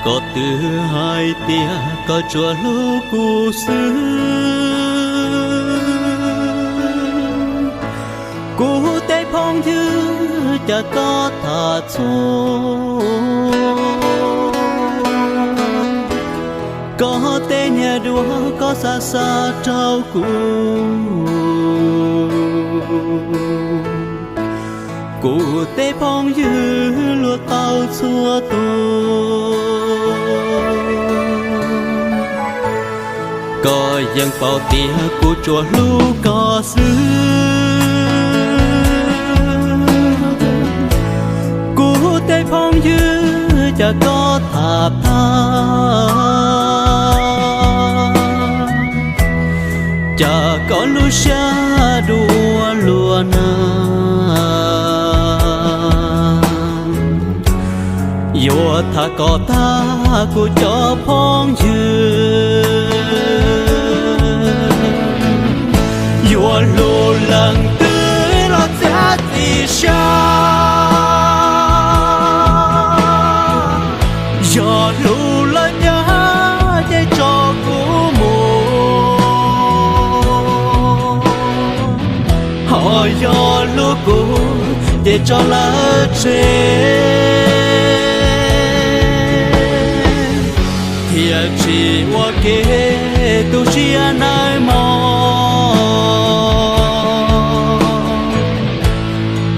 Koj twb hais tias koj tsuas hlub kuv xwb, kuv tej phooj ywg, cas koj tham txhua, koj tej niag duab koj xa xa rau kuv. Kuv tej phooj ywg luag tau txhua tus, koj yeej paub tias kuv tsuas hlub koj xwb. Kuv tej phooj ywg, cas koj tham tag, cas koj lub siab dub ua luaj na. Yuav tham kom tag kuv cov phooj ywg, yuav hlub leej twg los txiav txim siab. Yog hlub lawm nyab ces tso kuv mus, ho yog hlub kuv ces tso lawv tseg, thiaj tsis ua ke tu siab nawb mog.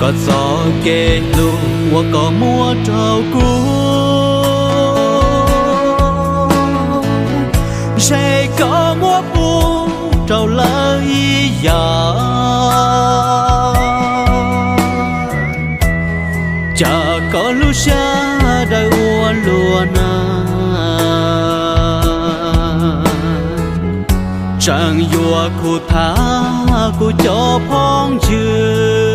Koj txoj kev hlub uas koj muab rau kuv, ntshe koj muab pub rau lawv ib yam. Cas koj lub siab dawb ua luaj na, tseem yuav khuv tham kuv cov phooj ywg.